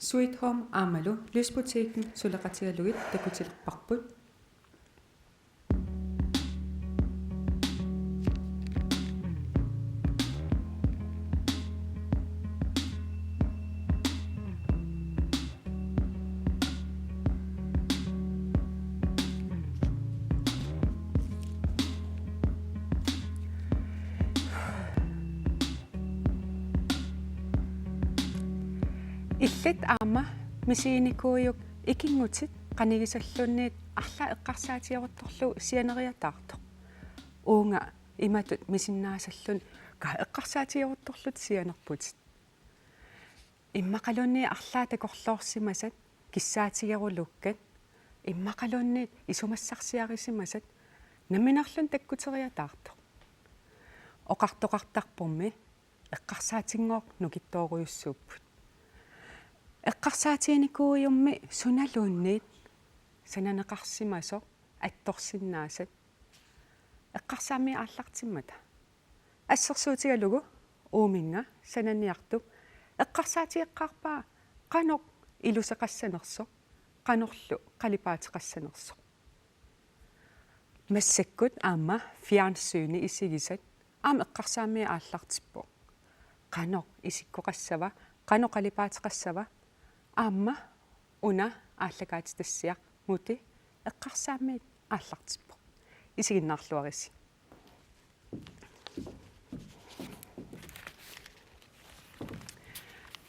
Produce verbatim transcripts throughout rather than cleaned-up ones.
Sweet Home aammalu Lysbutikken suleqatigalugit takutilerparput. Illit aamma misiginikuujuk ikinngutit qanigisalluunniit arlaat eqqarsaatigeruttorlugu sianeriataartoq. Uunga imatut misinnaasalluni qaa eqqarsaatigeruttorlutit sianerputit. Immaqaluunniit arlaat takorloorsimasat kissaatigerulukkat, immaqaluunniit isumassarsiarisimasat nammineerluni takkuteriataartoq. Oqartoqartarpormi eqqarsaatinngooq nukittoorujussuupput. Eqqarsaatiginikuujummi sunaluunniit sananeqarsimasoq attorsinnaasat eqqarsaammiit aallartimmata. Assersuutigalugu uuminnga sananiartup eqqarsaatigeqqaarpaa qanoq iluseqassanersoq, qanorlu qalipaateqassanersoq. Massakkut aamma fjernsyni isigisat aamma eqqarsaammiit aallartippoq. Qanoq isikkoqassava, qanoq qalipaateqassava, aamma una aallakaatitassiaq Muti eqqarsaammiit aallartippoq. Isiginnaarluarisi.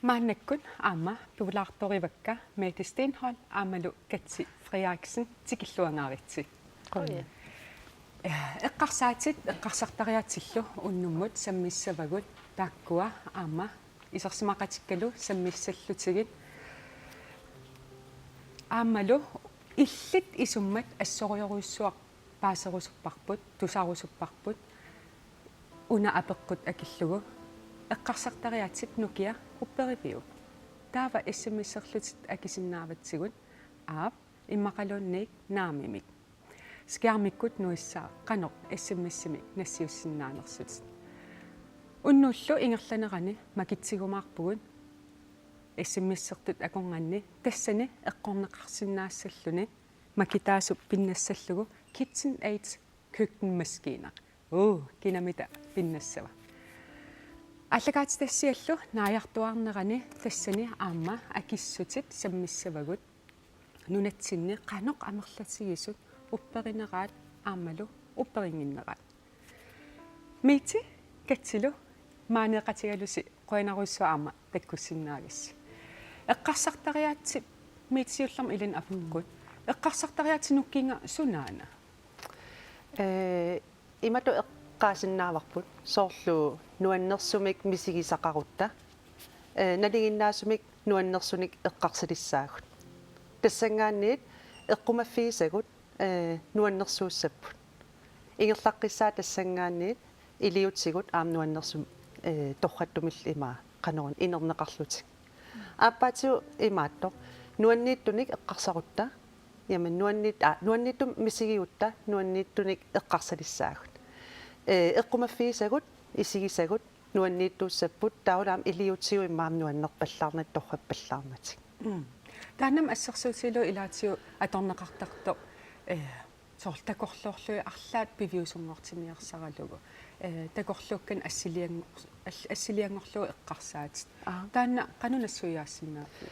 Maannakkut aamma pulaartorivakka Mette Stenholm aammalu Katsi Frederiksen, tikilluangaaritsi. Qujan. Eh, eqqarsaatit eqqarsartariaatsillu unnummut sammissavagut, taakkua aamma isersimaqatikkalu sammissallutigit. Aammalu illit isummat assorujorujussuaq paaserusupparput, tusarusupparput, una apeqqut akillugu: Eqqarsartariaatsit nukia upperiviuk? Taava S M S-erlutit akisinnaavatsigit, aap, immaqaluunniit naamimik. Skærmikkut nuissaaq qanoq S M S-imik nassiussinnaanersutit. Unnuullu ingerlanerani makitsigumaarpugut S M S-ertut akornanni tassani eqqorneqarsinnaassalluni makitaasup pinnassallugu KitchenAid køkkenmaskine. Uu, kinamita pinnassava. Aallakaatitassiallu naajartuaarnerani tassani aamma akissutit sammissavagut nunatsinni qanoq amerlatigisut upperineraat aammalu upperinnginnerat. Mette, Katsilu, maaneeqatigalusi qujanarujussuaq aamma takkussinnaagassi. Eqqarsartariaatsit, Mette, siullermik ilinnut apeqqut. Eqqarsartariaatsit nukinga sunaana? Ee, imatut eqqaasinnaavarput, soorlu nuannersumik misigisaqarutta, ee, nalinginnaasumik nuannersunik eqqarsalissaagut. Tassanngaanniit eqqumaffigisagut, ee, nuannersuussapput. Ingerlaqqissaaq tassanngaanniit iliuutsigut aamma nuannersumik, ee, torrattumillu ima qanoruna inerneqarlutik. Aappaatigut imaattoq: nuanniittunik eqqarsarutta, jamen nuanniit-, aa, nuanniittumik misigigutta nuanniittunik eqqarsalissaagut. Ee, eqqumaffigisagut, isigisagut nuanniittuussapput, taavalu aamma iliuutsigut immaqa nuannerpallaarnatik, torrappallaarnatik. Mm. Taannami assersuutigalugu ilaatigut atorneqartartoq, eh, soorlu takorloorlugit arlaat piviusunngortinniarsaralugu. Eh, takorluukkanik assilianngor-, all-, assilianngorlugu eqqarsaatit. Aa. Taanna qanoq nassuiaassinnaaviuk?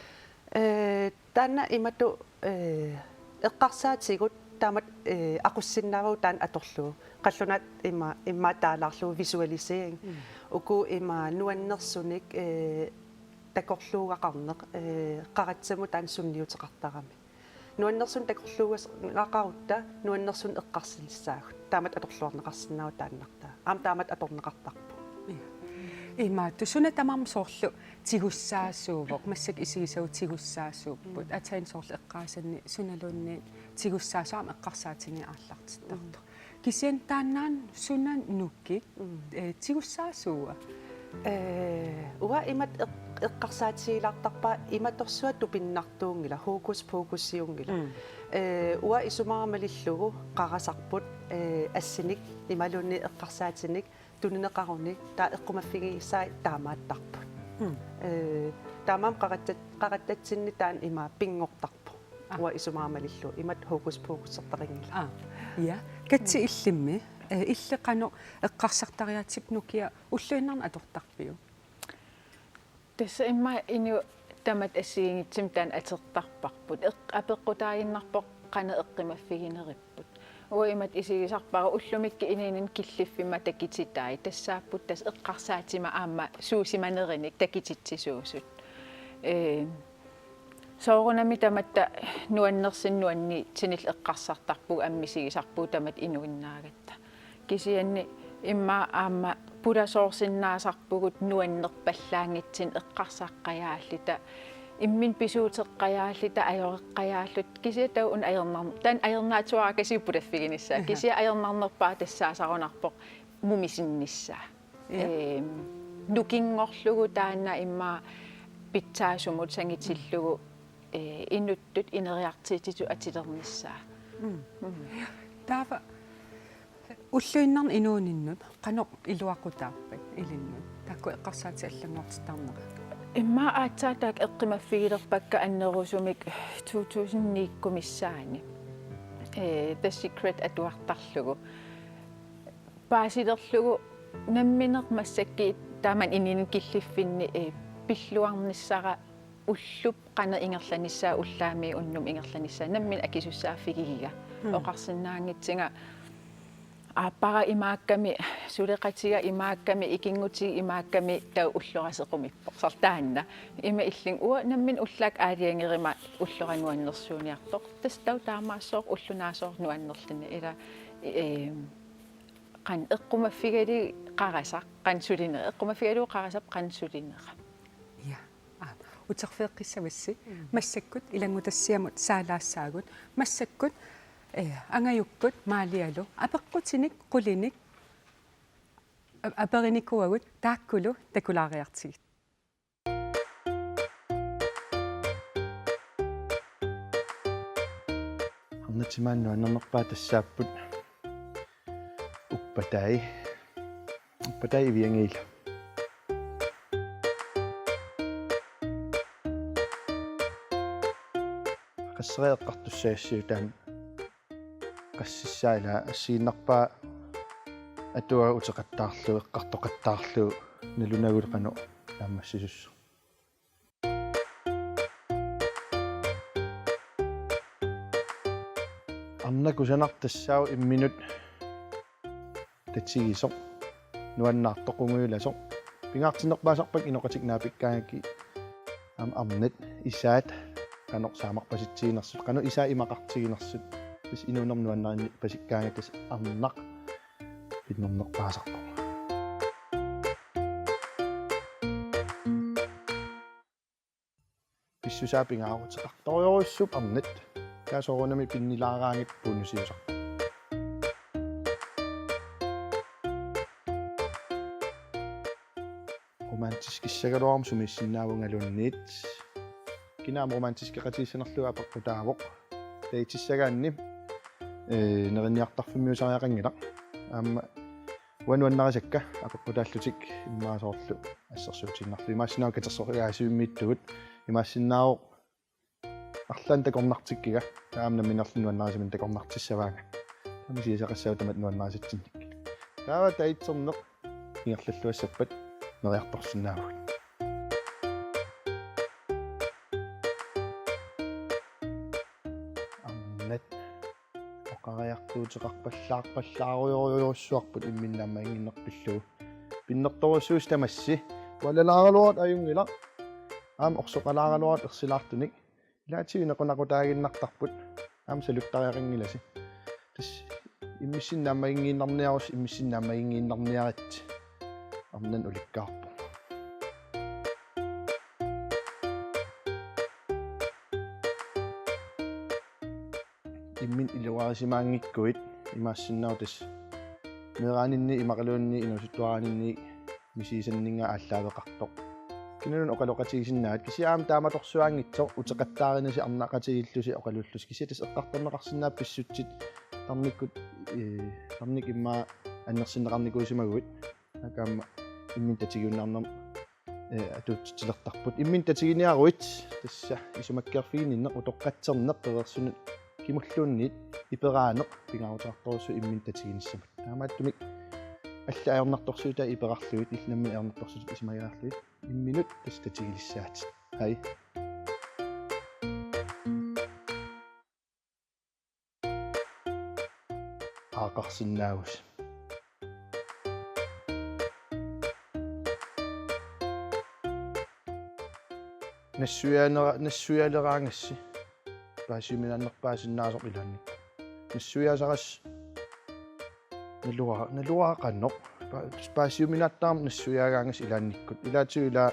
Eh, taanna imatut, eh, eqqarsaatigut taamatut, eh, aqussinnaavagut taanna atorlugu. Qallunaatut ima-, immaqa taalaarlugu visualisering. Mm. Uku ima nuannersunik, eh, takorluugaqarneq, eh, qaratsamut taanna sunniuteqartarami. Nuannersunik takorluugaqarutta nuannersunik eqqarsalissaagut. Taamatut atorluarneqarsinnaavoq taannartaa. Aamma taamatut atorneqartarpoq. Imaattoq suna tamarmi soorlu tigussaasuuvoq, massakkut isigisagut tigussaasuupput. Mm. Ataani soorlu eqqaasanni sunaluunniit tigussaasut aamma eqqarsaatinik aallartittartoq. Mm. Kisianni taannaana suna nukik, mm, eh, tigussaasuua? Eh, uanga imatut eq-, eqqarsaatigilaartarpara imatorsuaq tupinnartuunngilaq, hokuspokusiunngilaq. Mm. Eh, uanga isumaqarpunga malillugu qarasarput, eh, assinik imaluunniit eqqarsaatinik tunineqaruni taava eqqumaffigisai taamaattarput. Mm. Ee, taamaammat qaqattat-, qaqattatsinni taanna ima pinngortarpoq. Aa. Uanga isumaga malillugu imatut hokus pokusertaqanngilaq. Aa. Ja. Katsi illimmi, ee, illit qanoq eqqarsartariaatsippat Nokia ulluinnarni atortarpiuk? Tassa immaqa inuit tamatta assigiinngitsumik taanna atortarparput. Eq-, apeqqutaaginnarpoq qanoq eqqumaffigineripput. Uanga imatut isigisarpara ullumikkut inuuninni killiffimma takutitai. Tassaapput tassa eqqarsaatima aamma suusimanerinik takutitsisuusut. Ee, soorunami tamatta nuannersunik nuanniitsunik eqqarsartarpugut aamma misigisarpugut tamatta inuinnaagatta. Kisianni immaqa aamma pulasoorsinnaasarpugut nuannerpallaanngitsunik eqqarsaqqajaalluta, imminut pisuuteqqajaalluta, ajoreqqajaalluta, kisianni taava una ajornar-, taanna ajornaatsuarakasiu pulaffiginissaa, Aha. kisianni ajornarnerpaaq tassaasarunarpoq mumisinnissaa. Ja. Eem, nukinngorlugu taanna immaqa pitsaasumut sangutillugu, ee, inuttut ineriartuutitut atulernissaa. Mm. Mm. Taava ulluinnarni inuuninnut qanoq iluaqutaappat ilinnut? Taakku eqqarsaatit allanngortittarnerat. Immaqa aatsaat taakku eqqumaffigilerpakka annerusumik to tusind ni-kku missaani. Ee, The Secret atuartarlugu. Paasilerlugu nammineq massakkut taama inuuninni killiffinni, ee, pilluarnissara ullup qanoq ingerlanissaa, ullaamiit unnuk ingerlanissaa nammineq akisussaaffigigiga. Mm. Oqarsinnaanngitsunga aappara imaakkami, suleqatiga imaakkami, ikinngutiga imaakkami taava ullora sequmippoq. Soorlu taanna. Ima illit uanga nammineq ullaakkut aalajangeruma ullora nuannersuuniartoq. Tassa taava taamaassooq ulloq naasoq nuannerluni. Ila, ee, qanoq eqqumaffigalugu qarasaq, qanoq sulinera, eqqumaffigalugu qarasaq, qanoq sulinera. Ja. Aa, uterfigeqqissavassi. Mm. Massakkut ilanngutassiamut saalaassaagut. Massakkut, eh, angajukkut Maalialu apeqqutinik qulinik a-, aperinikuuagut taakkulu takulaariartigit. Arnat timaani nuannernerpaat tassaapput Uppatai. Uppatai Iviangiila. Qasseriartussaassiuk taanna qassissaa ila assigiinnarpaa atuagaq uteqattaarlugu, eqqartoqattaarlugu, nalunagulu qanoq naammassisussaaq. Arnat kusanartut tassaavoq imminut tatigisoq, nuannaartoq, qungujulasoq. Pingaartinnerpaasarpakka inoqatikka naapikkaangakkit aamma arnat, isaat qanoq saamarpasitsiginersut, qanoq isaat imaqartiginersut. Tassa inuunermi nuannarinerpasikkaangatta tassa arnaq pinnernerpaasarpoq. Pissusaa pingaaruteqartorujussuupput arnat. Taava soorunami pinnilaaraangatta bonusiusarpoq. Romantiskissagaluaruma sumiissinnaavungaluunniit. Kina aamma romantiskeqatigissanerlugu apeqqutaavoq. Datessagaanni, ee, nerinniartarfimmiusariaqanngilaq. Aamma uanga nuannarisakka apeqqutaallutik immaqa soorlu assersuutiinnarlugu. Imaassinnaavoq katersorujussuarmiittugut. Imaassinnaavoq arlaannik takornartikkiga. Taava aamma nammineerluni nuannarisaminnik takornartissavaanga. Taava misigisaqassaagut tamatta nuannarisatsinnik. Taava datterneq ingerlalluassappat neriartorsinnaavugut. Arnat oqariartuuteqarpallaarpallaarujorujussuarput imminnut naammaginnginnarpillugu. Pinnertorujussuusoq tamassi. Ualalaaraluartoq ajunngilaq. Aamma orsoqalaaraluartoq ersilaartunik. Ilaatigut nequnaqutaaginnartarput. Aamma saluttariaqanngilasi. Tassa imminnut naammaginngiinnarniarussi, imminnut naammaginngiinnarniaritsi. Arnanut ulikkaarpoq. Imminut iluarisimaanngikkuit imaassinnaavoq tassa meeraaninni, imaqaluunniit inuusuttuaraaninni misigisanninngaanniit aallaaveqartoq. Kinaluunniit oqaloqatigisinnaavatit, kisianni aamma taamatorsuanngitsoq uteqattaarinasi arnaqatigiillusi oqalullusi, kisianni tassa eqqartorneqarsinnaapput pissutsit tarnikkut, ee, tarnikkut immaqa annersinneqarnikuusimaguit. Taakku aamma imminut tatigiunnaarnermut eh, atuutsitsilertarput. Imminut tatiginiaruit tassa isumakkeerfigininneq, utoqqatserneq, qereersunut kimulluunniit iperaaneq pingaaruteqartorujussuuvoq imminut tatiginissamut. Taamaattumik allat ajornartorsiutai iperarlugit, illit nammineq ajornartorsiutit isumagiarlugit, imminut tassa tatigilissaatit. Hej. Aaqarsinnaavusi. Nassuiaanera-, nassuialeraangassi. Paasiuminaannerpaasinnaasoq ilaannikkut. Nassuiaasarassi. Naluara-, naluara qanoq. Pa-, paasiuminaattaarmat nassuiaagaangassi ilaannikkut. Ilaatigut ilaa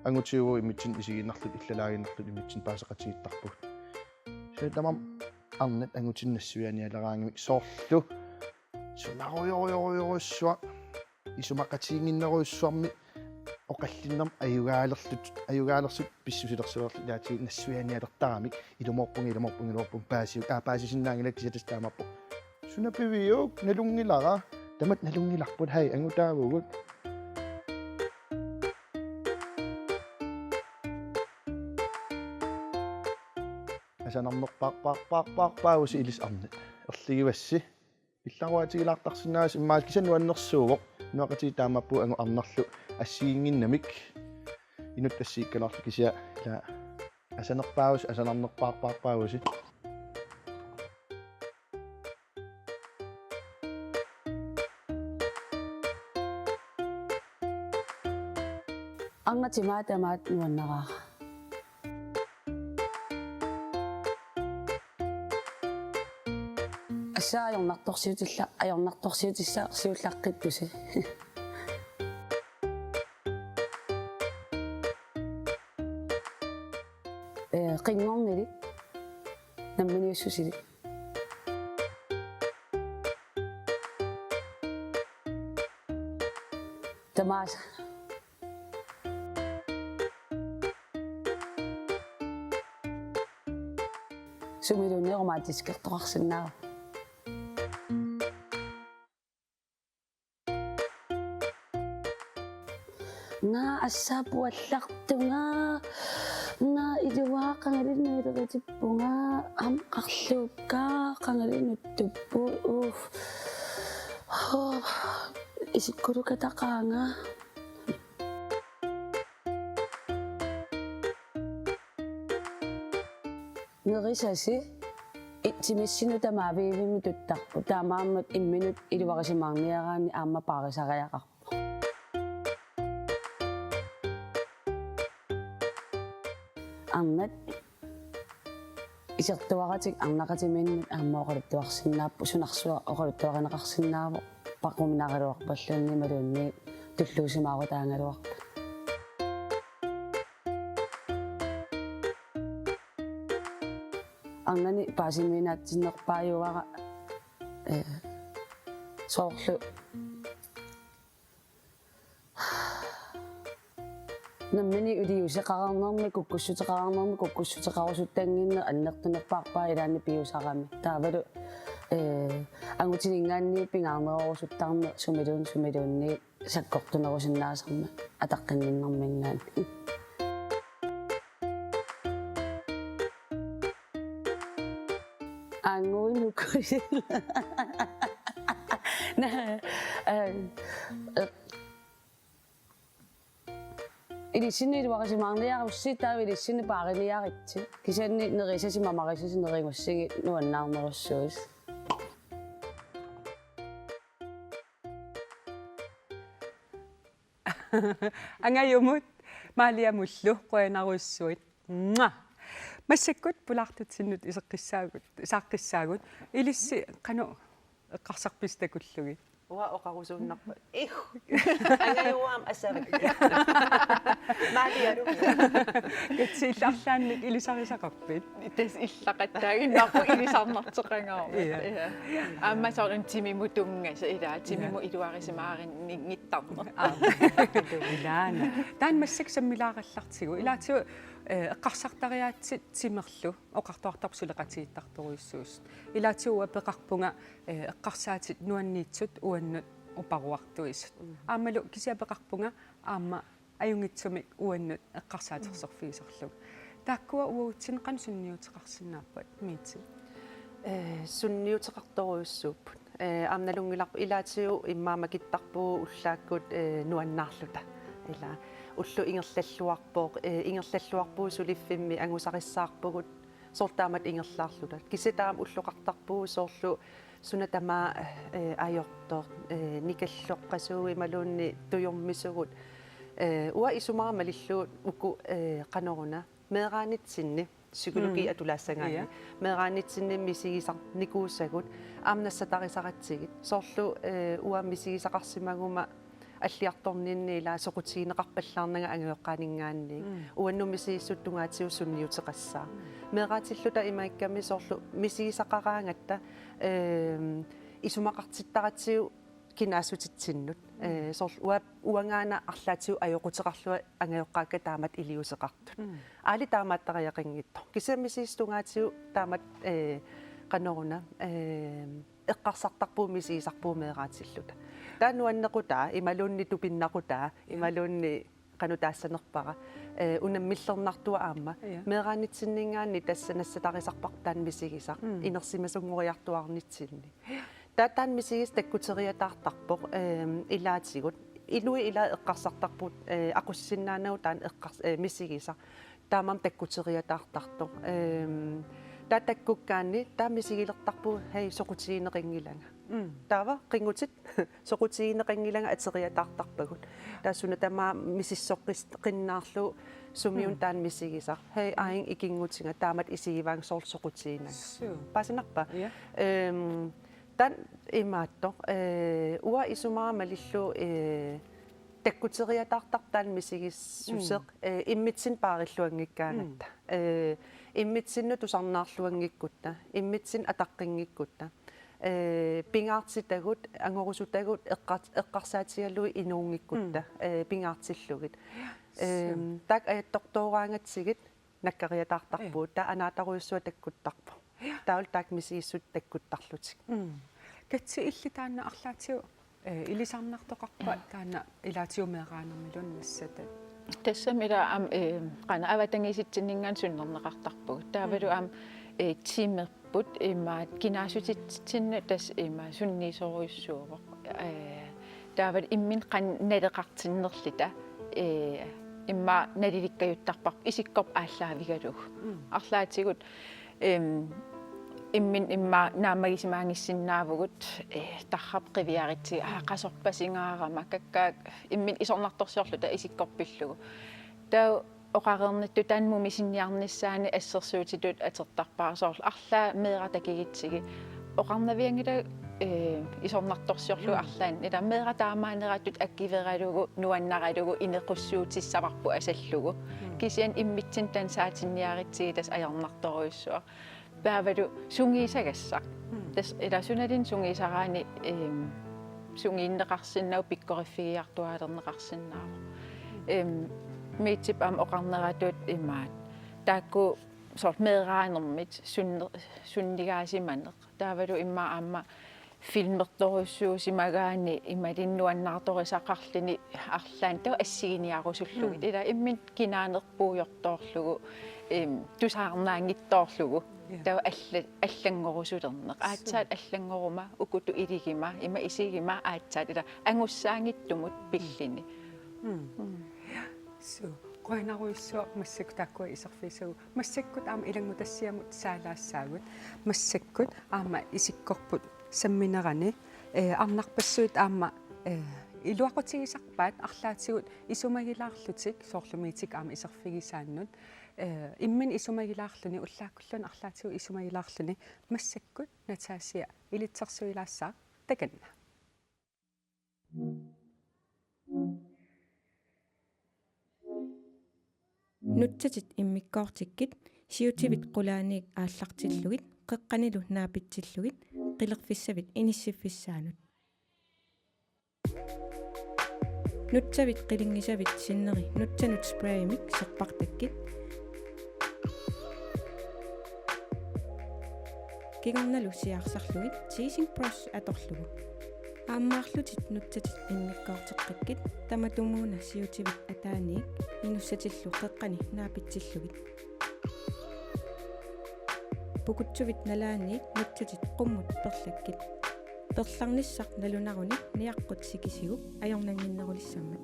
angutigut imitsinni isigiinnarluta, illalaaginnarluta imitsinni paaseqatigiittarpugut. Soorlu tamarmik arnat angutinik nassuiaanialeraangamik, soorlu sunarujorujorujorujussuaq isumaqatigiinnerujussuarmik oqallinnermik ajugaalerlutik, ajugaalerlutik pissusilersuerlutik ilaatigut nassuiaanialertaramik, ilumoorpunga, ilumoorpunga, ilumoorpunga, paasiuk, aa, paasisinnaanngilakka, kisianni tassa taamaappoq: Suna piviuk? Nalunngilara. Tamatta nalunngilarput, hej, angutaavugut. Asanarnerpaarpaarpaarpaarpaavusi ilissi arnat. Erligivassi. Illaruatigilaartarsinnaavasi, immaqa kisianni nuannersuuvoq. Nunaqqatigiit taamaappugut, angut arnarlu assigiinnginnamik. Inuttut assigiikkaluarluta, kisianni ilaa asanerpaavusi, asanarnerpaarpaarpaavusi. Arnat timaat tamaat nuannaraara. Assaa ajornartorsiutilla-, ajornartorsiutissaaq siullaqqittusi. Ee, qinngornilik, namminiussusilik. Tamaasa. Sumiluunniit romantiskertoqarsinnaava? Naa, assaa puallartunga. Naa, iluaa, qangali nuileritippunga. Aamma qarluukka, qangali nuttupput. Uff. Hoo. Isikkulukataqaanga. Nerisasi, i-, timissinnut tamaavimmik tuttarput. Taamaammat imminut iluarisimaarniaraanni aamma paarisariaqarpoq. Arnat isertuaratik arnaqatimiinnut aamma oqaluttuarsinnaapput, sunarsuaq oqaluttuarineqarsinnaavoq, paquminaagaluarpalluunniit imaluunniit tulluusimaarutaagaluarpat. Arnani paasimiinaatsinnerpaajuara, ee, soorlu nammineq iliuuseqarnermi, kukkussuteqarnermi, kukkussuteqarusuttannginneq annertunerpaarpaa ilaanni piusarami. Taavalu, ee, angutininngaanniit pingaarnerorusuttarneq sumiluun-, sumiluunniit sakkortunerusinnaasarmat ataqqinninnerminngaanniit. Anguinuku. Naa, eh, eh, ilissinnut iluarisimaarniarussi, taava ilissinnut paariniaritsi. Kisianni nerisasi mamarisasi nerigussigit nuannaarnerussuusi. Angajumut Maaliamullu qujanarsuaq. Mua. Massakkut pulaartutsinnut iseqqissaagut, saaqqissaagut. Ilissi qanoq eqqarsarpisi takullugit? Uanga oqarusuunnarpara. Ih. Angajuaam asavak. Maalialu. Katsiillarlaannik ilisarisaqarpit? Tassa illaqattaaginnarpoq ilisarnartoqangaarmat. Ja. Ja. Aamma soorlu timimut tunngasoq ilaa, timimut iluarisimaarinninngittarneq. Aap. Ilaana. Taanna massakkut sammilaarallartigu. Ilaatigut, eh, eqqarsartariaatsit timerlu oqartuartarput suleqatigiittartorujussuusut. Ilaatigut uanga peqarpunga, eh, eqqarsaatit nuanniitsut uannut uparuartuisut. Mm. Aammalu kisianni peqarpunga aamma Ajunngitsumik uannut eqqarsaatersorfigisarlugu. Taakkua uatsinnut qanoq sunniuteqarsinnaappat, Miiti? Ee, sunniuteqartorujussuupput. Ee, aamma nalunngilarput ilaatigut immaqa makittarpugut ullaakkut, ee, nuannaarluta. Ila ulloq ingerlalluarpoq, ee, ingerlalluarpugut suliffimmi angusarissaarpugut soorlu taamatut ingerlaarluta. Kisianni taama ulloqartarpugut soorlu suna tamaat, ee, ajortoq, ee, nikalloqqasugut imaluunniit tujormisugut. Ee, uanga isumaga malillugu uku, ee, qanoruna, meeraanitsinni, psykologi Mm. atulaassagaanni. Ja. Meeraanitsinni misigisarnikuusagut aamma nassataarisaratsigit. Soorlu, ee, uanga misigisaqarsimaguma alliartorninni ila soqutigineqarpallaarnanga angajoqqaaninngaanniit. Mm. Uannut misigissutut tungaatigut sunniuteqassaaq. Mm. Meeraatilluta imaakkami soorlu misigisaqaraangatta, eem, isumaqartittaratsigu kinaassutitsinnut. Mm. Ee, soorlu ua-, uangaana arlaatigut ajoquteqarlunga angajoqqaakka taamatut iliuuseqartut. Mm. Aali taamaattariaqanngitsoq. Kisianni misigissutut tungaatigut taamatut, ee, qanoruna, ee, eqqarsartarpugut misigisarpugut meeraatilluta. Taava nuannequtaa, imaluunniit tupinnaqutaa, Ja. imaluunniit qanoq taassanerpara, ee, unammillernartua aamma. Ja. Meeraanitsinninngaanniit tassa nassatarisarparput taanna misigisaq, Mm. inersimasunngoriartuaarnitsinni. Ja. Taava taanna misigisaq takkuteriataartarpoq, eem, ilaatigut. Inuit ilaat eqqarsartarput, ee, aqussinnaanagu taanna eqqars-, ee, misigisaq. Taamaammat takkuteriataartartoq. Eem, taava takkukkaanni, taava misigilertarpugut, hej, soqutigineqanngilanga. Mm. Taava, qinngutit, soqutigineqanngilanga ateriataartarpagut. Taava suna tamaat misissoqqis-, qinnaarlugu sumiuna Mm. taanna misigisaq. Hej, aajuna ikinngutiga, taamatut isigivaannga soorlu soqutiginanga. Suu. Paasinarpa? Ja. Eem, taanna imaattoq, ee, uanga isumaga malillugu, ee, takkuteriataartarpoq taanna misigissuseq, Mm. ee, immitsinnut paarilluanngikkaangatta. Mm. Ee, immitsinnut tusarnaarluanngikkutta, immitsinnut ataqqinngikkutta. Ee, pingaartitagut, angorusutagut, eqqar-, eqqarsaatigalugit inuunngikkutta, Mm. ee, pingaartillugit. Suu. Eem, taakku ajattortooraangatsigit nakkariataartarpugut, Ja. taava anaatarujussuaq takkuttarpoq. Ja. Taavalu taakku misigissutsit takkuttarlutik. Mm. Katsi, illit taanna arlaatigut, ee, ilisarnartoqarpa taanna ilaatigut meeraanermiluunniit nassatat? Tassami ila aamma, ee, qanoq avatangiisitsinninngaanniit sunnerneqartarpugut. Taavalu Mm. aamma, ee, timerput imaattoq kinaassutitsinnut tassa imaattoq sunniisorujussuuvoq. Ee, taavalu imminut qanoq naleqartinnerluta, ee, immaqa nalilikkajuttarparput isikkorput aallaavigalugu. Mm. Arlaatigut, eem, imminut immaqa naammagisimaanngissinnaavugut, ee, tarrap qiviaritsi, aa, qasorpasingaarama, kakkaak imminut isornartorsiorluta isikkoq pillugu. Taava oqareernittut taanna mumisinniarnissaanut assersuutitut atortarpara soorlu arlaat meeraq takugutsigit. Oqarnavianngilaq, ee, isornartorsiorlugu Mm. arlaannik. Ila meeraq taamaaneratut akueralugu, nuannaralugu, inequssuutissavarput asallugu. Mm. Kisianni immitsinnut taanna saatinniaritsigit tassa ajornartorujussuaq. Taavalu sungiusagassaq. Mm. Tassa ila sunaluunniit sungiusaraanni, eem, sungiunneqarsinnaavoq, pikkoriffigiartuaalerneqarsinnaavoq. Eem, Miitip aamma oqarneratut imaattoq. Taakku soorlu meeraanermit sunne-, sunnigaasimaneq. Taavalu immaqa aamma filmertorujussuusimagaanni imaluunniit nuannaartorisaqarluni arlaannik taava assiginiarusullugit. Mm. Ila imminut kinaaneq puigortoorlugu, eem, tusaarnaanngitsoorlugu. Ja. Taava alla-, allanngorusulerneq. Suu. Aatsaat allanngoruma, ukutut iliguma, ima isiguma aatsaat ila angussaanngitsumut pilluni. Mm. Mm. Suu, qujanarujussuaq massakkut taakkua iserfigisagut. Massakkut aamma ilanngutassiamut saalaassaagut. Massakkut aamma isikkorput samminerani, ee, arnarpassuit aamma, ee, iluaqutigisarpaat arlaatigut isumagilaarlutik, soorlu Miitik aamma iserfigisaannut. Ee, imminut isumagilaarluni, ullaakkulluunniit arlaatigut isumagilaarluni. Massakkut Natasha ilitsersuilaassaaq, takanna. Nutsatit immikkoortikkit, siutivit qulaaniit aallartillugit, qeqqanilu naapitsillugit, qilerfissavit inissiffissaanut. Nutsavit qilingisavit sinneri nutsanut sprayimik serpartakkit. Kingornalu siaarsarlugit teasing brush atorlugu. Aammaarlutit nutsatit immikkoorteqqikkit tamatumuuna siutivit ataaniit inussatillu qeqqani naapitsillugit. Pukutsuvit nalaaniit nutsatit qummut perlakkit. Perlarnissaq nalunaruni niaqqut sikisigu ajornannginnerulissammat.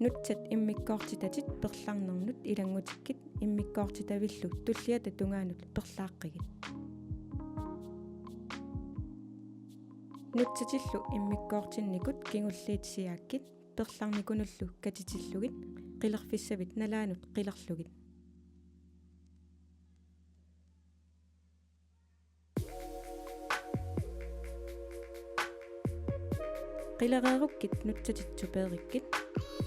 Nutsat immikkoortitatit perlarnernut ilanngutikkit immikkoortitavillu tulliata tungaanut perlaaqqigit. Nutsatillu immikkoortinnikut kingulliit siaakkit perlarnikunullu katitillugit qilerfissavit nalaanut qilerlugit. Qilereerukkit nutsatit tupeerikkit,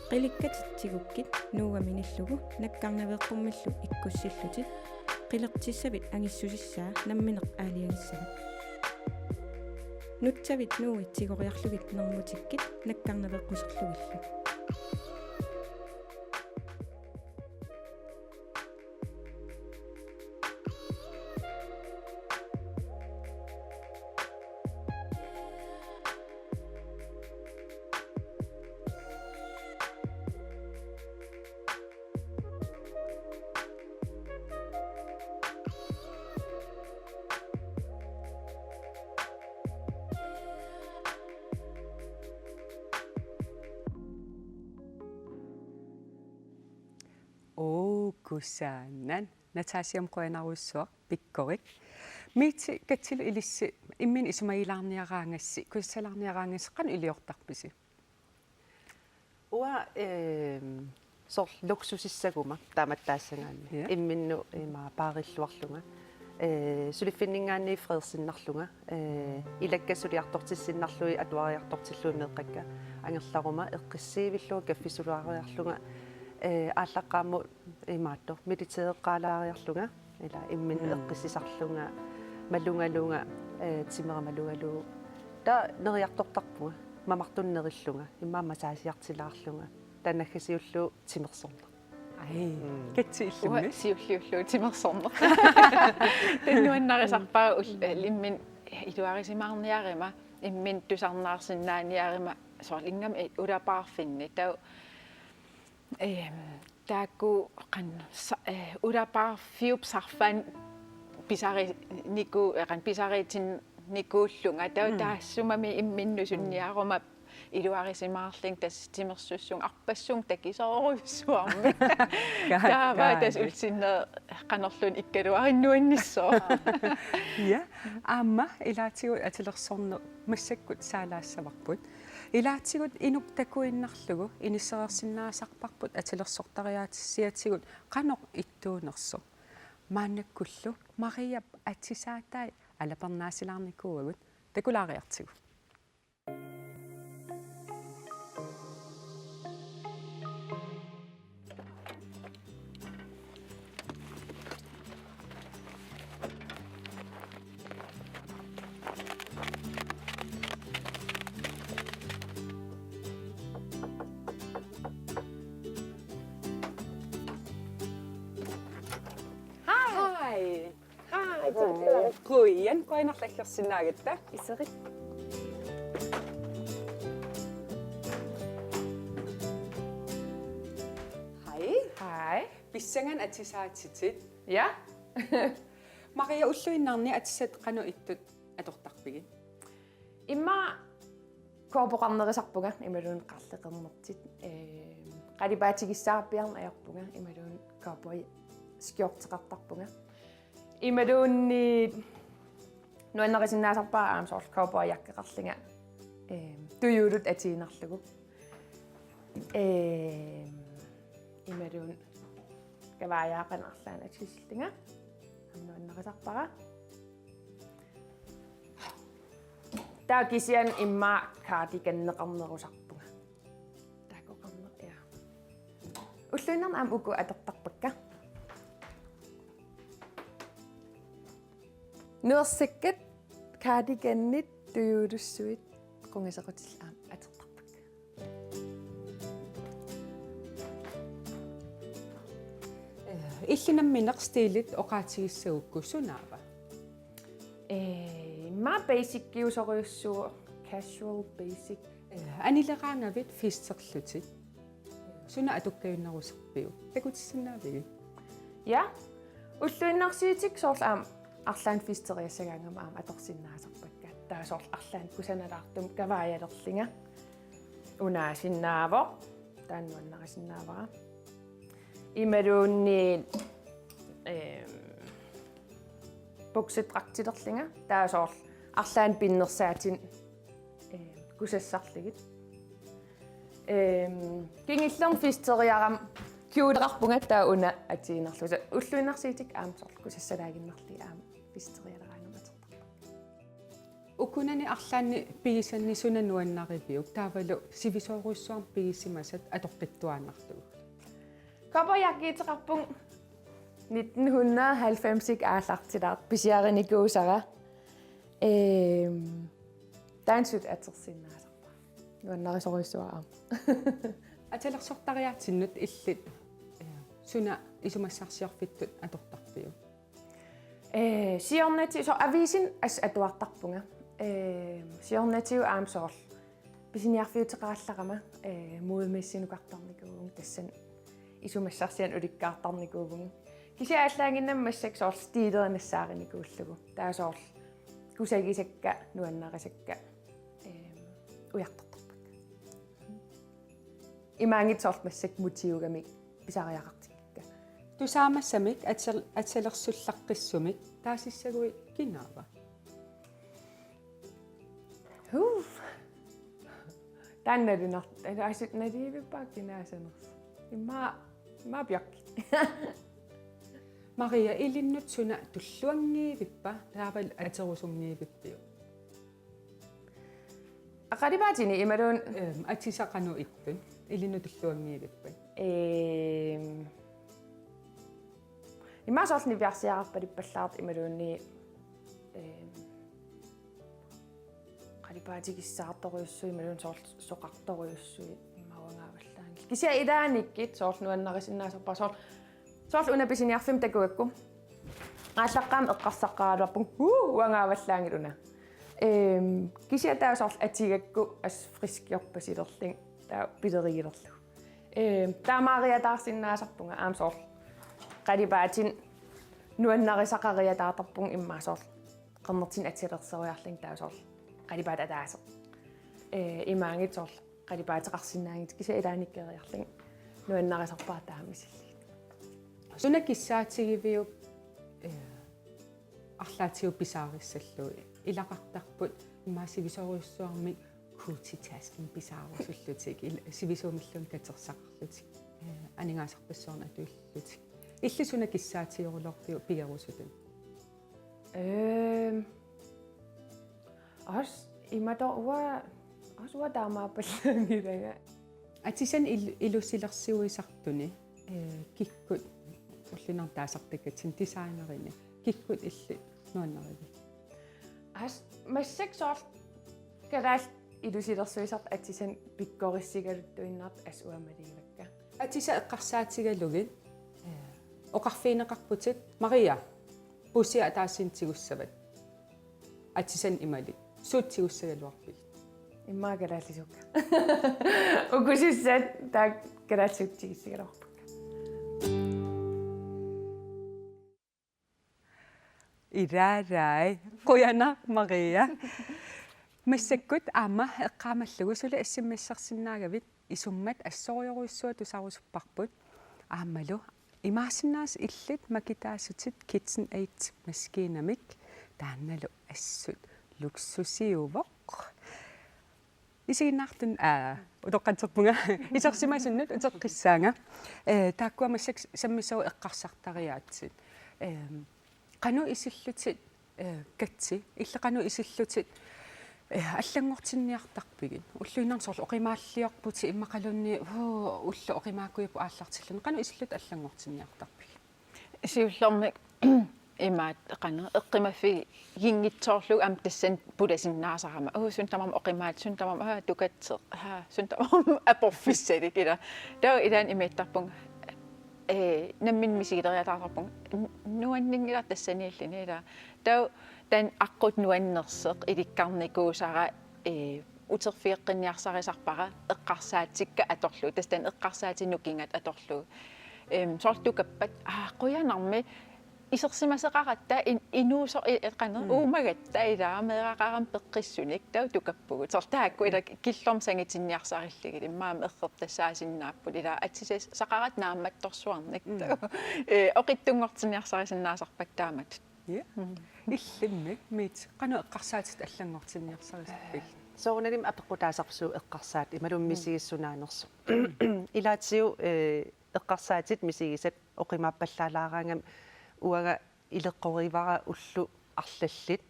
qilikkatit tigukkit Noah minillugu nakkarnaveeqqummillu ikkussillutit, qilertissavit angissusissaa nammineq aalajangissavat. Nutsavit Noah tigoriarlugit nermutikkit nakkarnaveeqquserlugillu. Oo, kusanaq. Natasha, qujanarujussuaq pikkorik. Miitsi, Katsilu, ilissi imminut isumagilaarniaraangassi, kusassalaarniaraangassi qanoq iliortarpisi? Uanga, ehm, soorlu luksusissaguma taamaattaassagaanni. Ja. Imminnut ima paarilluarlunga. Eh, suliffinninngaanniit freersinnarlunga. Eh, ilakka suliartortissinnarlugit atuariartortillugit meeqqakka angerlaruma eqqissiivillunga kaffisulaariarlunga. Eh, aallaqqaammut imaattoq meditereqqaalaariarlunga, ila imminnut Mm. eqqissisarlunga, malugalunga, eh, timera malugalugu. Taava neriartortarpunga, mamartunik nerillunga, immaqa massagiartilaarlunga. Taava naggasiullugu timersorneq. Ai, Mm. Katsi, illimmi? Uanga siulliullugu timersorneq. Taanna nuannarisarpara ul-, eh, imminut iluarisimaarniaruma, imminut tusarnaarsinnaaniaruma, soorlu ingammik ulapaarfinni. Taava Ehm, taakku qan-, sa-, eh, ulapaarfiup sarfaan pisari-, niku-, eh, qan-, pisariitinnikuullunga. Taava Mm. taassumami imminnut sunniaruma iluarisimaarlunga tassa timersussunga arpassuunga takisoorujussuarmik. Ka-, Taava tassa kaali. Ulluinnarni qanorluunniit ikkaluarneq nuannissaaq. Ja, aamma ilaatigut atilersorneq massakkut saalaassavarput. Ilaatigut inuk takuinnarlugu inissereersinnaasarparput atilersortariaatsiatigut qanoq ittuunersoq. Maannakkullu Mariap atisaatai alapernaasilaarnikuuagut, takulaariartigu. Hej. Hej. Hej, tak. Qujan, qujanarlu aggersinnaagatta. Iserit. Hej. Hej. Pissanganaq atisaatitit. Ja. Maria, ulluinnarni atisat qanoq ittut atortarpigit? Immaqa cowboyqarnerusarpunga imaluunniit qarleqernertit. Ehm, qalipaatigissaarpiarneq ajorpunga imaluunniit cowboy skjorteqartarpunga. Imaluunniit nuannarisinnaasarpara aamma soorlu cowboyjakkeqarlunga, ehm, tujuulutut atuinnarlugu. Ehm, imaluunniit kavaajaa qanoq arlaannik atusillunga. Aamma nuannarisarpara. Taava kisianni immaqa cardiganeqarnerusarpunga. Taakku qanoq, ja. Ulluinnarni aamma uku atortarpakka. Nuersakkat cardiganit tujuulussuit qungasequtillu aamma atortarpakka. Illit nammineq stilit oqaatigissagukku sunaava? Ee, immaqa basic-iusorujussuuvoq, casual basic. Ee, anileraangavit festerlutit. Suna atukkajunneruserpiuk? Takutissinnaaviuk? Ja. Ulluinnarsiutit soorlu aamma arlaannik festeriassagaangama aamma atorsinnaasarpakka. Taava soorlu arlaannik kusanalaartumik kavaajalerlunga. Unaasinnaavoq. Taanna nuannarisinnaavara. Imaluunniit, ehm, buksedragtilerlunga. Taava soorlu arlaannik pinnersaatinik, ehm, kusassarlugit. Ehm, kingullermik festeriarama kjoleqarpunga taava una atuinerlugu. Ulluinnarsiutit aamma soorlu kusassalaaginnarlugit aamma festerialeraangama atortarpakka. Ukunani arlaanni pigisanni suna nuannariviuk, taavalu sivisoorujussuarmik pigisimasat atoqqittuaannarlugu? Cowboyjacketeqarpunga nitten hundrede og halvfems aallartilaartoq pisiarinikuusara. Ehm, taanna suli atorsinnaasarpara. Nuannarisorujussuara aamma. Atilersortariaatsinnut illit, eh, suna isumassarsiorfittut atortarpiuk? Ee, siornatigut, soorlu aviisini assut atuartarpunga. Ee, siornatigut aamma soorlu pisiniarfiuteqarallarama, ee, modemessinukartarnikuuvunga, tassani isumassarsianik ulikkaartarnikuuvunga. Kisianni aallaaginnarmik massakkut soorlu stilerinik nassaarinikuullugu. Taava soorlu kusagisakka, nuannarisakka, ee, ujartortarpakka. Imaanngitsoq soorlu massakkut mutiugamik pisariaqartikkakka. Tusaamassamik atsal-, atsalersullaqqissumik taasissaguit kinaava? Huh. Taanna nalunar-, asu-, nalivippara kinaasanersoq. Immaqa, immaqa Bjørkit. Maria, ilinnut suna tulluanngivippa, taavalu atorusunngivippiuk? Qalipaatini imaluunniit? Ehm, atisat qanoq ittut, ilinnut tulluanngivippat? Ehm, immaqa soorlu niviarsiararpaluppallaartut imaluunniit, ehm, qalipaatikissaartorujussuit imaluunniit soorlu soqartorujussuit immaqa uangaavallaanngillat. Kisianni ilaannikkut soorlu nuannarisinnaasarpara soorlu Soorlu una pisiniarfimmi takugakku. Aallaqqaammut eqqarsaqqaaraluarpunga, uu, uangaavallaanngilaq una. Ehm, kisianni taava soorlu atugakku assut friskiorpasilerlunga. Taava pilerigilerlugu. Ehm, taamaariataarsinnaasarpunga aamma soorlu. Qalipaatinik nuannarisaqariataartarpunga immaqa soorlu. Qernertunik atilersoriarlunga taava soorlu. Qalipaatit ataaseq. Ee, imaanngitsoq soorlu. Qalipaateqarsinnaanngitsoq kisianni ilaannikkut keriarlunga nuannarisarpara taama misillugit. Suna kissaatigiviuk, eh, arlaatigut pisaarissallugu? Ilaqartarput immaqa sivisoorujussuarmik Gucci-taskin pisaarusullutik, il-, sivisuumilluunniit katersaqarlutik, eh, aningaasarpassuarnik atuillutik. Illit suna kissaatigerulorpiuk pigerusutut? Ehm. As, imaattoq uanga, as uanga taamaappallaanngilanga. Atisanik il-, ilusilersuisartuni, eh, kikkut, ulluinnarni taasartakkatsinnut designerini, kikkut illit nuannarivigit? As, massakkut soorlu kalaallit ilusilersuisartut atisanik pikkorissigaluttuinnartut as uanga malugivakka. Atisat eqqarsaatigalugit, eh, oqarfigineqarputit, Maria, puussiaq ataasiinnaq tigussavat. Atisanik imalik. Suut tigussagaluarpigit? Immaqa kalaallisut. Ukusussat taakku kalaallisut tigussagaluarpakka. Ilaalai. Qujanaq Maria. Massakkut aamma eqqaamallugu suli S-M-ersinnaagavit isummat assorujorujussuaq tusarusupparput. Aammalu imaassinnaavoq illit makitaasutit KitchenAid maskiinamik, taannalu assut luksusiuvoq. Isiginnaartun, aa, utoqqatserpunga. Isersimasunnut uteqqissaanga. Eh, taakkua massakkut sammisavut eqqarsartariaatsit. Ehm, qanoq isillutit, eh, Katsi, illit qanoq isillutit, eh, allanngortinniartarpigit? Ulluinnarni soorlu oqimaalliorputit immaqaluunniit, huu, ulloq oqimaakujupput aallartilluni. Qanoq isillutit allanngortinniartarpigit? Siullermik imaattoq qanoq eqqumaffiginngitsoorlugu aamma tassani pulasinnaasarama. Uu, suut tamarmik oqimaatsit, suut tamarmik, aa, tukatseq, aa, suut tamarmik aporfissalik ila. Taava ilaanni imaattarpunga ee, nammineq misigileriataasarpunga, n-, nuanninngilaq tassaniilluni ilaa. Taava taanna aqqut nuannersoq ilikkarnikuusara, ee, uterfigeqqinniarsarisarpara eqqarsaatikka atorlugu, tassa taanna eqqarsaatit nukingat atorlugu. Em, soorlu tukappat, aa, qujanarmi, isersimasoqaratta in-, inuusoq i-, i-, qanoq, mm, uumagatta ilaa meeraqarami peqqissunik, taava tukappugut. Soorlu taakku ilaa killormut sangitinniarsarillugit, immaqa aamma errortassaasinnaapput, ilaa atisasaqaratta naammattorsuarnik. Mm. Ee, oqitsunngortinniarsarisinnaasarpakka taamatut. Ja. Mm. Illimmi, Miit, qanoq eqqarsaatit allanngortinniarsarisappigit? Soorunalimi apeqqutaasarput suut eqqarsaatit, imaluunniit, mm, misigisut naanersut. Ilaatigut, ee, eqqarsaatit misigisat oqimaappallaalaaraangamik uanga ileqqorivara ullut arlallit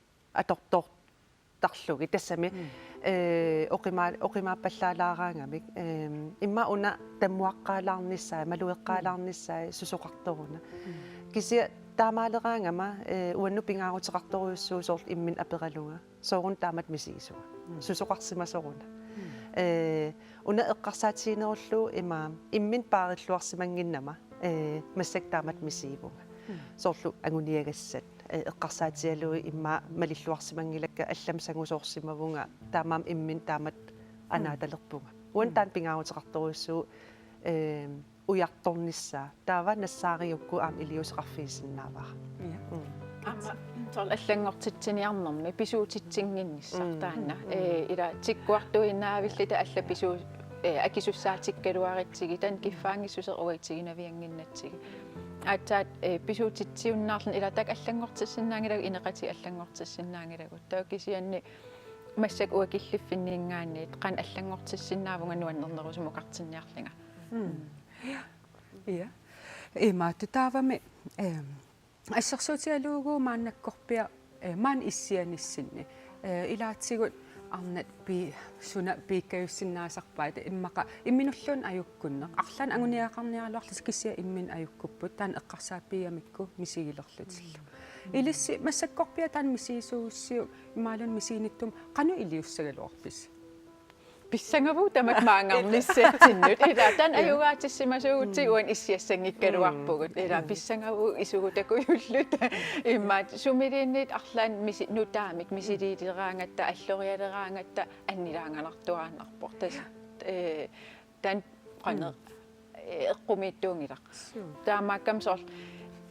atortoortarlugit tassami, mm, ee, oqimaa-, oqimaappallaalaaraangamik, em, immaqa una tammuaqqaalaarnissaa, malueqqaalaarnissaa, mm, susoqartoruna. Mm. Kisianni taamaaleraangama, ee, uannut pingaaruteqartorujussuuvoq soorlu imminut aperalunga. Sooruna taamatut misigisunga. Mm. Susoqarsimasoruna. Mm. Ee, una eqqarsaatiginerullugu ima imminut paarilluarsimannginnama, ee, massakkut taamatut misigivunga. Mm. Soorlu anguniagassat, ee, eqqarsaatigalugit immaqa malilluarsimanngilakka, allamik sangusoorsimavunga, taamaammat imminut taamatut, mm, anaatalerpunga. Uannut, mm, taanna pingaaruteqartorujussuuvoq, ee, ujartornissaa. Taava nassaarigukku aamma iliuuseqarfigisinnaavara. Ja. Mm. Aamma soorlu allanngortitsiniarnermi pisuutitsinnginnissaq, mm, taanna. Mm. Ee, ilaa tikkuartuinnaavillita allat pisuu-, ee, akisussaatikkaluaritsigit, taanna kiffaanngissuseq uatsiginnaviannginnatsigit. Aatsaat, ee, pisuutitsiunnaarluni ilaa taakku allanngortissinnaanngilagut, ineqatit allanngortissinnaanngilagut. Taava kisianni massakkut uanga killiffinninngaanniit qanoq allanngortissinnaavunga nuannernerusumukartinniarlunga. Mm. Ja. Imaattoq taavami, em, assersuutigalugu maannakkorpiaq, eh, maani issianissinni. Eh, ilaatigut arnat pi-, suna piikkajussinnaasarpaat, immaqa imminulluunniit ajukkunneq. Arlaannik anguniagaqarniaraluarlutik kisianni imminut ajukkupput, taanna eqqarsaat piigamikku misigilerlutillu. Ilissi massakkorpiaq taanna misigisuugussiuk imaluunniit misiginnittumi qanoq iliussagaluarpisi? Pissangavugut tamakku maanngarnissatsinnut. Ilaa, taanna, ja, ajugaatissimasuugutsigit, mm, uani issiassanngikkaluarpugut. Mm. Ilaa, mm, pissangavugut isugutakujulluta. Immaqa sumiliinniit arlaannik misi-, nutaamik misiliileraangatta, allorialeraangatta annilaanganartuaannarpoq. Tassa, ee, taanna qanoq, mm, ee, eqqumiitsuunngilaq. Suu. Taamaakkami soorlu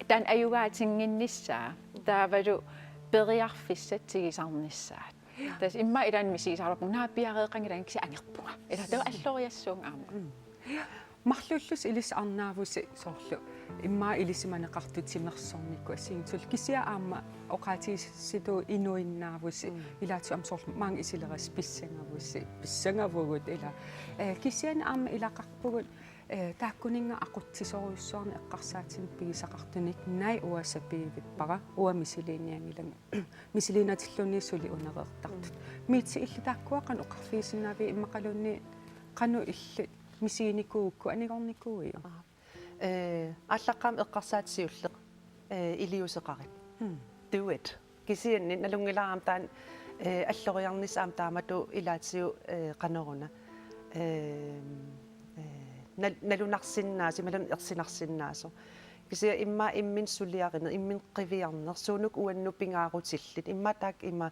taanna ajugaatinnginnissaa taavalu periarfissat tigusarnissaat. Tassa immaqa ilaanni misigisaqaluarpunga, naak piareeqanngilanga, kisianni angerpunga. Ilaa, taava alloriassuunga aamma. Mm. Marluullusi ilissi arnaavusi soorlu immaqa ilisimaneqartut timersornikkut assigiinngitsullu, kisianni aamma oqaatigissutsit inuinnaavusi, mm, ilaatigut aamma soorlu maanga isilerassi pissangavusi, pissangavugut ilaa. Eh, kisianni aamma ilaqarpugut, eh, taakkuninnga aqutsisorujussuarnik eqqarsaatinik pigisaqartunik, naak uanga sapiivippara, uanga misiliinianngilanga. Misiliinatilluunniit suli unereertartut. Mm. Miitsi, illit taakkua qanoq oqarfigisinnaavigit, immaqaluunniit qanoq illit misiginikuugukku anigornikuuiuk? Aa. Ee, aallaqqaammut eqqarsaat siulleq, ee, iliuuseqarit. Mm. Do it. Kisianni nalunngilara aamma taanna, ee, alloriarnissaq aamma taamatut ilaatigut, ee, qanoruna. Ee, ee, nal-, nalunarsinnaasoq, imaluunniit ersinarsinnaasoq. Kisianni immaqa imminut suliarineq, imminut qiviarneq, suunuku uannut pingaarutillit, immaqa taakku ima,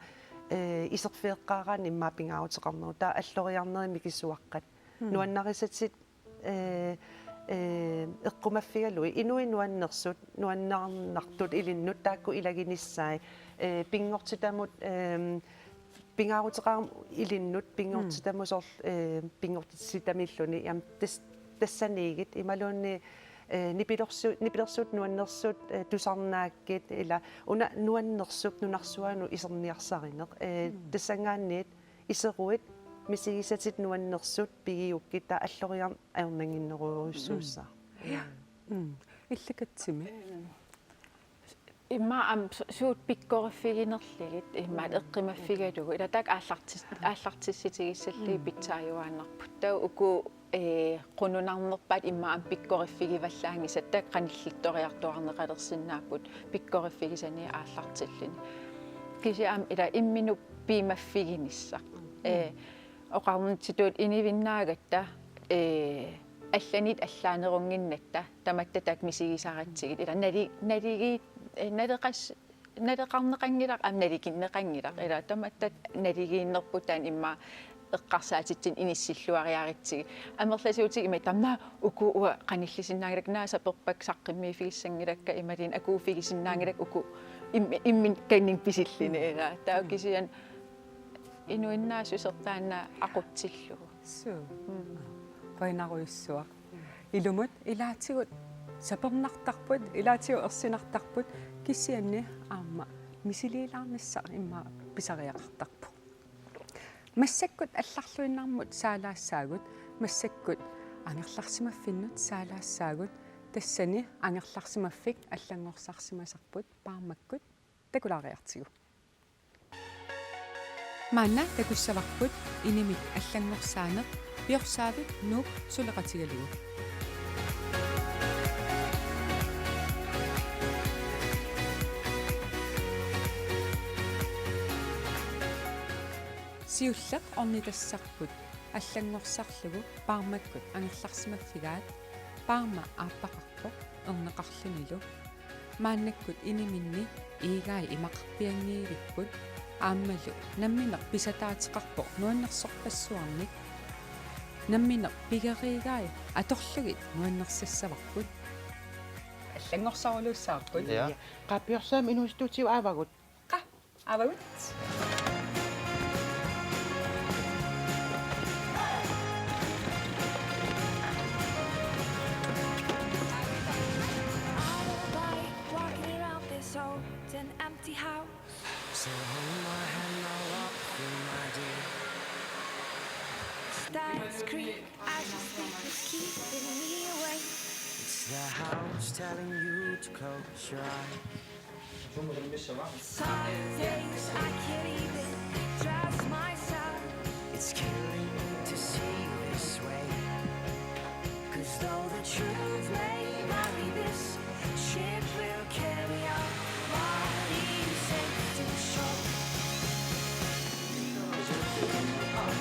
ee, iserfigeqqaaraanni immaqa pingaaruteqarneruvoq, taava alloriarnerit mikisuaqqat. Mm. Nuannarisatit, ee, ee, eqqumaffigalugit, inuit nuannersut, nuannaarnartut ilinnut taakku ilaginissai, ee, pinngortitamut, em, pingaaruteqarami ilinnut, pinngortitamut, mm, soorlu, ee, pinngortitamiilluni, aamma tas-, tassaniigiit, imaluunniit, ee, nipilersu-, nipilersuut nuannersut, ee, tusarnaakkit, ilaa, una nuannersup nunarsuanut iserniarsarineq, ee, mm, tassanngaanniit iseruit misigisatit nuannersut pigigukkit, taava alloriarneq ajornannginnerujussuussaaq. Mm. Ja. Mm. Illit Katsimi? Immaqa aamma su-, suut pikkoriffiginerlugit, immaqa, mm, eqqumaffigalugu. Ilaa taakku aallartis-, aallartissutigissallugu, mm, pitsaajuaannarput. Taava uku, ee, qununarnerpaat immaqa aamma pikkoriffigivallaanngisatta qanillittoriartuaarneqalersinnaapput pikkoriffigisani aallartilluni. Kisianni aamma ilaa imminut piumaffiginissaq. Mm. Ee, oqarnitsitut inuinnaagatta, ee, allanit allaanerunnginnatta tamatta taakku misigisaratsigit. Ila nali-, naligi-, eh, naleqas-, naleqarneqanngilaq, aamma nalikinneqanngilaq. Ila tamatta naligiinnerput taanna immaqa eqqarsaatitsineq inissilluariaratsigit. Amerlasuutigit ima tamanna uku uanga qanillisinnaanngilakka, naak saperpakka saqqummiiffigissanngilakka imaluunniit akuuffigisinnaanngilakka uku im-, imminut kanninga pisilluni ila. Taava kisianni inuinnaassusertaa taanna aqutsillugu. Suu. Mm. Qujanarujussuaq. Ilumut ilaatigut sapernartarput, ilaatigut ersinartarput, kisianni aamma misiliilaarnissaq immaqa pisariaqartarpoq. Massakkut allarluinnarmut saalaassaagut, massakkut angerlarsimaffinnut saalaassaagut, tassani angerlarsimaffik allanngorsarsimasarput Paarmakkut takulaariartigu. Maanna takussavarput inimit allanngorsaaneq Piorsaaviit Nuup suleqatigalugu. Siulleq ornitassarput allanngorsarlugu Paarmakkut angerlarsimaffigaat, Paarma aappaqarpoq erneqarlunilu. Maannakkut iniminni iigai imaqarpianngivipput aammalu nammineq pisataateqarpoq nuannersorpassuarnik. Nammineq pigeriigai atorlugit nuannersassavarput. Allanngorsaruluussavarput. Ja. Qaa, Piorsaammik inuusuttutigut aavagut? Qaa, aavagut. Walking around this old and empty house. So hold my hand, I'll walk with you, my dear. Stars creep as your sleep is keeping me awake. It's the house telling you to close your eyes. Some days I can't even trust myself. It's killing me to see this way. 'Cause though the truth may vary, this ship will carry our bodies safe to shore. There's an old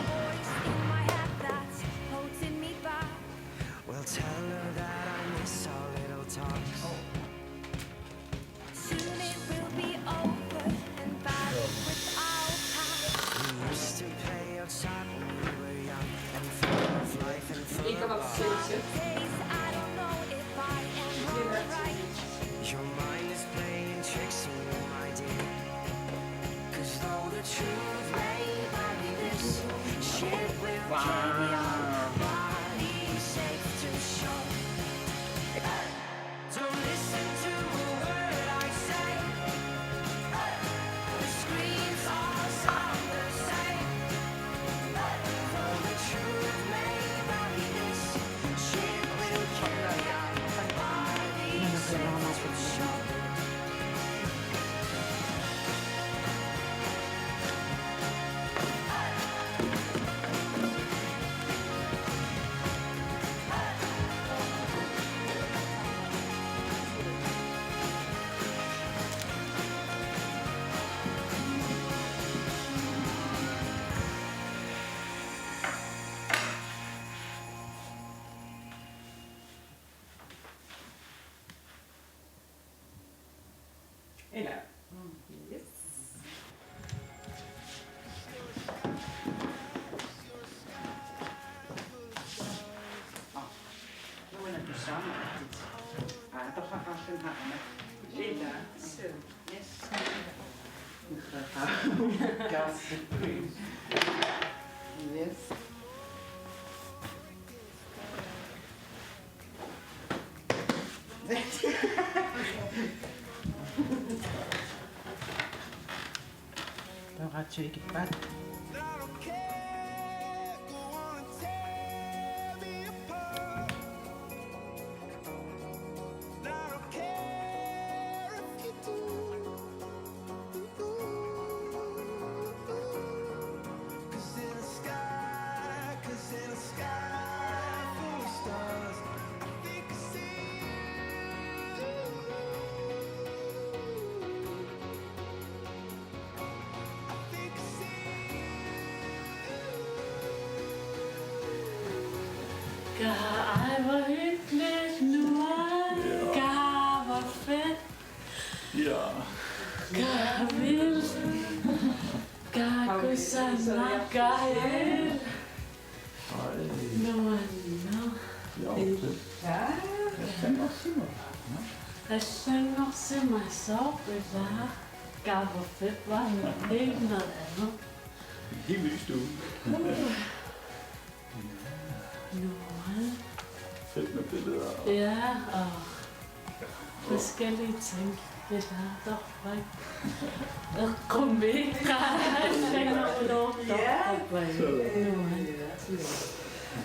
voice in my head that's holding me back. We'll tell her that I miss our little talks. Soon it will be over and buried with our past. We used to play outside when we were young and full of life and full of love. Some days I don't know if I am alright. Your mind is playing tricks on you, my dear. 'Cause though the truth may vary, this ship will carry our bodies safe to shore. Don't listen to a word I say. The screams all sound the same. Though the truth may vary, this ship will carry our bodies safe to shore. Ila. Yes. Ah, nuannersussaammik. Ah, torraqarluni haana. Ila. Yes. Yes. Taava radiu ikippat. Ja, ej, hvor hyggeligt, Noah. Ja. Gud, hvor fedt. Ja. Gud, vildt. Gud, kusanaq, gud, vildt. Ej. Noah, nå. Ja, okay. Ja. Jeg kender også Simon. Ja. Jeg kender også Simon, så vildt. Gud, hvor fedt, var det helt noget andet. En helt ny stue. Uh. Nå. Fedt med billeder. Ja, og forskellige ting. Det er der, ikke? Eqqummi. Ja.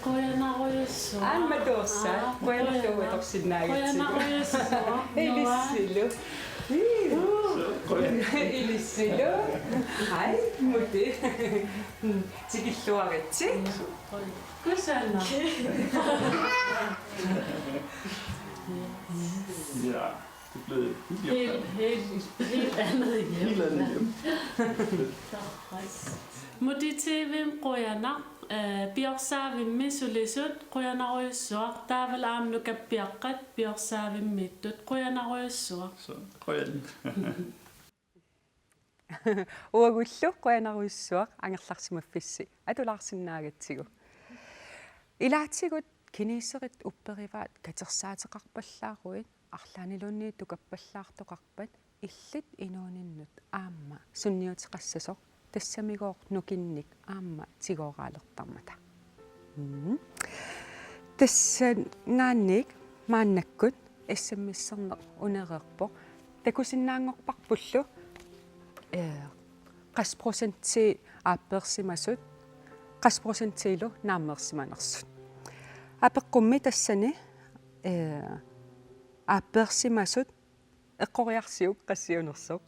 Qujanarujussuaq. Aamma tassa. Aa, qujanaq. Qujanaq. Qujanarujussuaq. Ilissilu. Qujanaq. Ilissilu. Hej, Muti. Tikilluaritsi. Kusanaq. Ja, det blev hyggeligt. Helt, helt, helt andet hjem. Helt andet hjem. Muti T V-mi qujanaq, øh, piorsaavimmik sulisut qujanarujussuaq, taavalu aamma nukappiaqqat piorsaavimmik ittut qujanarujussuaq. Så, qujan. Uagullu qujanarujussuaq angerlarsimaffissi atulaarsinnaagatsigu. Ilaatigut kineserit upperivaat katersaateqarpallaaruit arlaanniluunniit tukappallaartoqarpat illit inuuninnut aamma sunniuteqassasoq tassamigooq nukinnik aamma tigooraalertarmata. Mm. Tassanngaanniit maannakkut S M S-erneq unereerpoq. Takusinnaanngorparpullu, eh, qassit procentii aappeersimasut, qassit procentiilu naammeersimanersut. Apeqqummi tassani, eh, aappeersimasut eqqoriarsiuk qassiunersoq.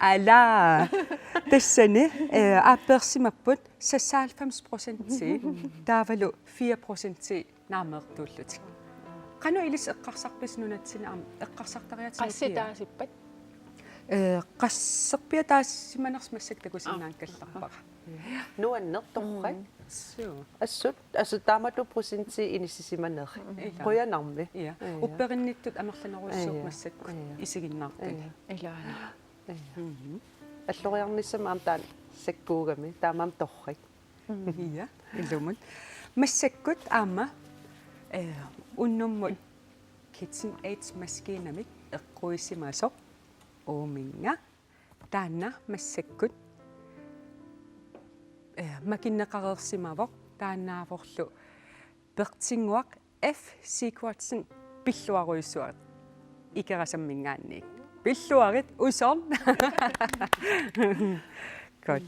Ala. Tassani, eh, aappeersimapput seksoghalvfems procentii, taavalu fire procentii naammeertuullutik. Qanoq ilissi eqqarsarpisi nunatsinni aamma eqqarsartariaatsip nukiaa? Qassit taasippat? Eh, qasserpiaq taasimanersoq massakkut takusinnaanngikkallarpara. Nuanneq torrak. Mm. Suu. Assut, assut taamatut procentii inissisimanerit. Mm. Ila. Qujanarmi. Ja. Ja. Upperinnittut amerlanerujussuupput. Ja. Massakkut. Ja. Isiginnaartut. Ja. Ilaana. Ja. Mhm. Alloriarnissamut aamma taanna sakkuugami, taamaammat torrak. Mm. Ja, ilumut. Massakkut aamma, eh, unnummut KitchenAid-maskinamik eqquisimasoq uuminnga. Taanna massakkut, eh, makinneqareersimavoq, taannaavorlu Pertinnguaq F. Sigurdsen, pilluarujussuaq Ikerasamminngaanniit. Pilluarit usorn. Godt.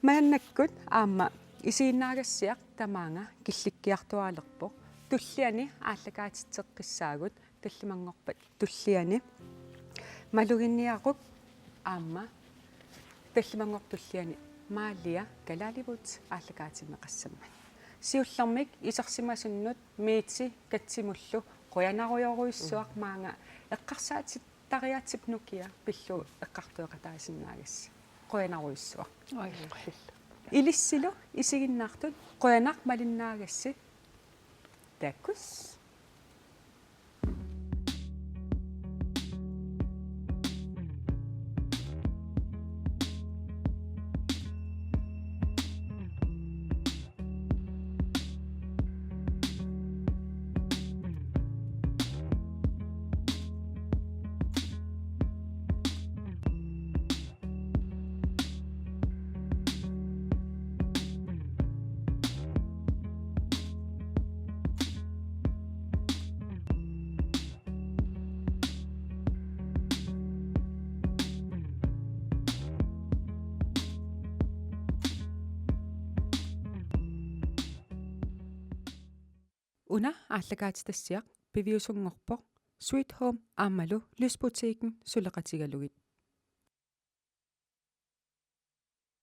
Maannakkut aamma isiginnaagassiaq tamaanga killikkiartuaalerpoq. Tulliani aallakaatitseqqissaagut tallimanngorpat tulliani. Maluginniaruk aamma tallimanngorpat tulliani Maalia Kalaallit Woods aallakaatinneqassammat. Siullermik isersimasunnut Miiti Katsimullu qujanarujorujussuaq maanga eqqarsaatittariaatsip nukiaa pillugu eqqartueqataasinnaagassi. Qujanarujussuaq. Oj. Ilissilu isiginnaartut qujanaq malinnaagassi. Takuss. Una aallakaatitassiaq piviusunngorpoq Sweet Home aammalu Lysbutikken suleqatigalugit.